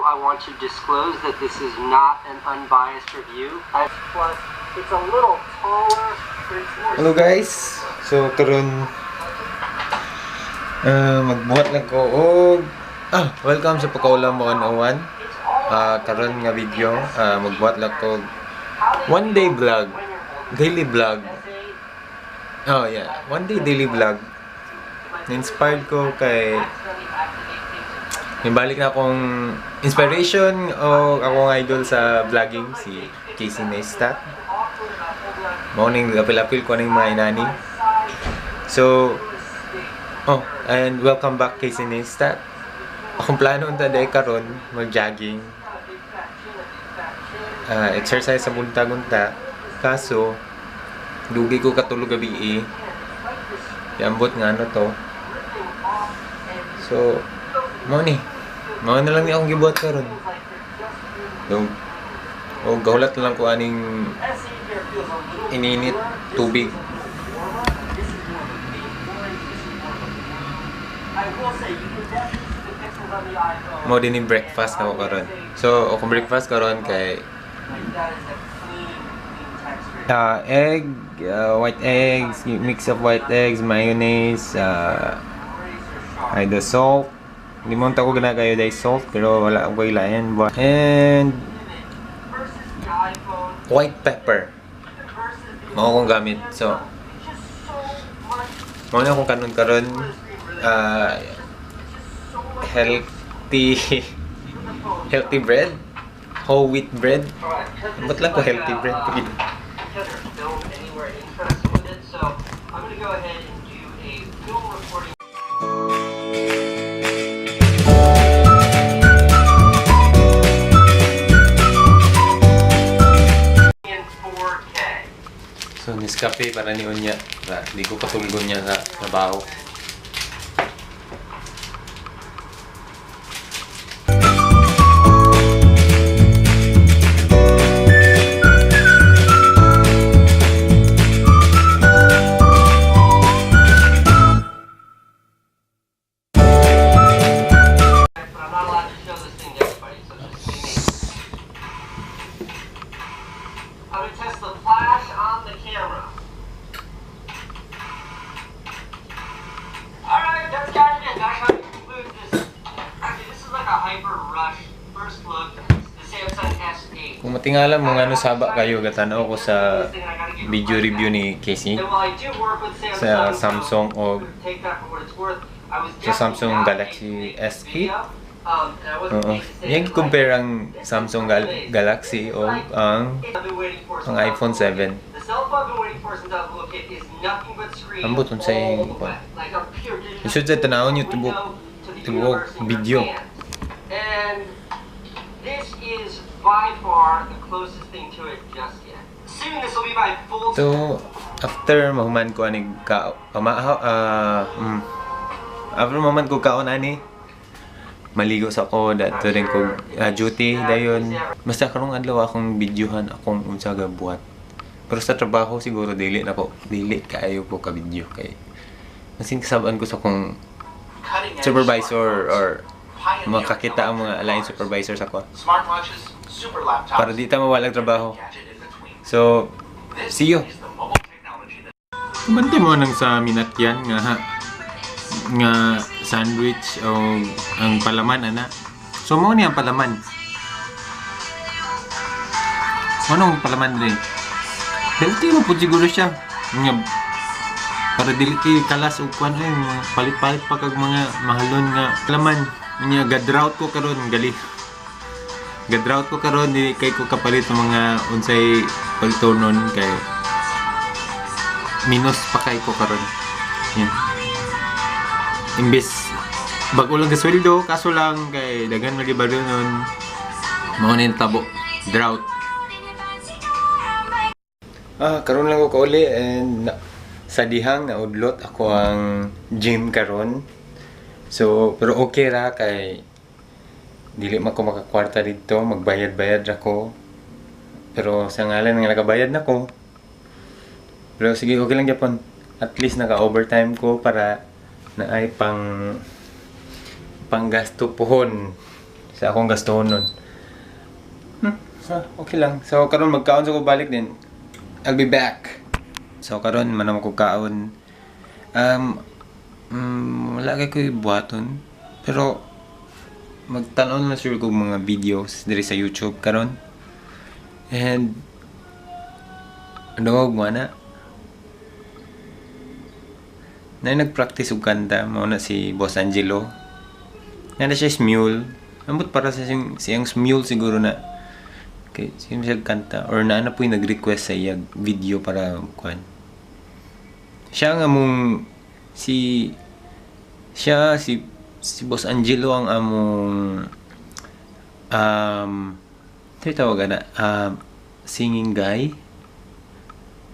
I want to disclose that this is not an unbiased review. Plus, it's a little taller, but it's more Hello guys! So karon magbuhat lang ko og welcome sa Pakaulam 101. Karon nga video, magbuhat lang ko og one day vlog, daily vlog. Oh yeah, one day daily vlog. Na-inspired ko kay balik na akong inspiration o akong idol sa vlogging, si Casey Neistat. Mao ning apil-apil ko ning mga inani. So, oh, and welcome back, Casey Neistat. Akong plano unta day karon mag-jogging. Exercise sa buntag-unta. Kaso dugi ko katulog gabi eh. Yambot nga ano to. So, mao ni. Mao na lang ni akong gibuhat karon. So, o gahulat na lang ko aning ininit tubig. Mao din yung breakfast na ko karon. So, akong breakfast karon kay egg, white eggs, mix of white eggs, mayonnaise, the salt. Hindi mo ko gana kayo dahil salt, pero wala akong kailangan. And white pepper. Mao akong gamit. So, mao na akong kanon karon, healthy healthy bread, whole wheat bread. Ba't lang ko healthy bread? Film anywhere interesting with it. So I'm gonna go ahead and do a film recording. In 4K. So, Nescafe para ni Unya. Para di ko patulgon niya sa trabaho. But I'm not allowed to show this thing to everybody, so just be me. I'm gonna test the flash on the camera. Alright, that's kind of it. That kind of concludes this. Actually, this is like a hyper rush first look. The Samsung S8. Kung matingala mo nga no saba kayo, gatanaw ko sa video review ni Casey And while I do work with Samsung, sa Samsung so o take that for what it's worth. I was sa Samsung definitely not Galaxy made to make this S8. video. And I wasn't Oo. made to say Yan that, compare like, ang Samsung Galaxy o ang I've been waiting for ang since I was iPhone a little 7. kid. The cell phone I've been waiting for since I was a little kid is nothing but screen Ambot unsay all the kuan. way. Like a pure digital Isod sa tanawon niyo window tibok to the tibok universe in your video. hand. And this is by far the closest thing to it just yet. Soon this will be my full So, after mahuman ko anig ka pamahaw after mahuman ko kaon ani, maligo sa ko dato rin ko duty dayon. Basta karong adlaw akong videohan akong unsa ga buhat. Pero sa trabaho siguro dili na ko, dili kaayo ko ka video kay masin kasabaan ko sa akong supervisor or makakita ang mga line supervisor sa ko Smartwatches, super laptops, para di ta mawalag trabaho. gadget in between. So, This see you. is the mobile technology that Kumante mo nang sa minatyan nga ha, nga sandwich o ang palaman ana. So mao ni ang palaman. Anong palaman rin? Healthy mo pud siguro siya. Nga para dili kay kalas og kuan ay mga palit-palit pa kag mga mahalon nga palaman. Nya ga-drought ko karon gali. Ga-drought ko karon, di kay ko kapalit ng mga unsay palitonon kay minus pa kay ko karon. Yan. Imbes bago lang gasweldo, kaso lang kay daghan lagi baryo nun. Mao ni tabo drought. Karon lang ko kauli and na, sa dihang naudlot ako ang gym karon. So, pero okay ra kay dili man ko makakwarta didto, magbayad-bayad ra ko. Pero sa ngalan nga nakabayad na ko. Pero sige, okay lang gyapon. At least naka-overtime ko para naay panggasto pohon. Sa akong gastuhon nun. Ah, okay lang. So karon magkaon sa ko balik din. I'll be back. So karon man ko kaon. Wala kay ko'y buhaton. Pero magtan-aw na sure kog mga videos diri sa YouTube karon. And ano mo na? Na nag-practice og kanta mao na si Boss Angelo. Na na siya smule. Ambot para sa siyang smule siguro na kay sino siya kanta or naa na po yung nag-request sa iya video para kuan. Siya ang among si siya si si Boss Angelo ang among tawag na singing guy,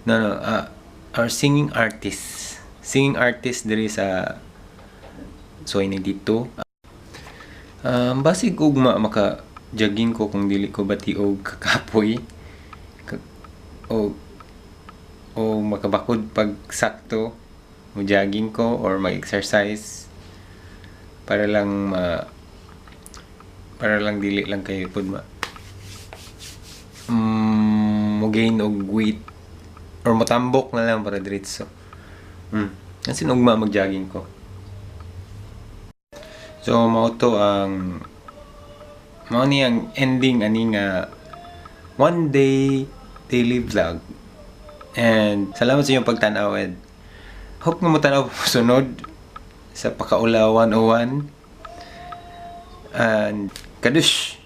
no, our singing artist diri sa Soy 92. Basig ugma maka jogging ko kung dili ko bati og kakapoy o makabakod pag sakto mo jogging ko or mag-exercise para lang dili lang kayo pud ma mo gain og weight or motambok na lang para diretso. Kasi ugma mag-jogging ko. So mao ni ang ending ani nga one day daily vlog. And salamat sa inyong pagtan-aw and hope nga mo tan-aw sunod sa Pakaula 101. And kadush!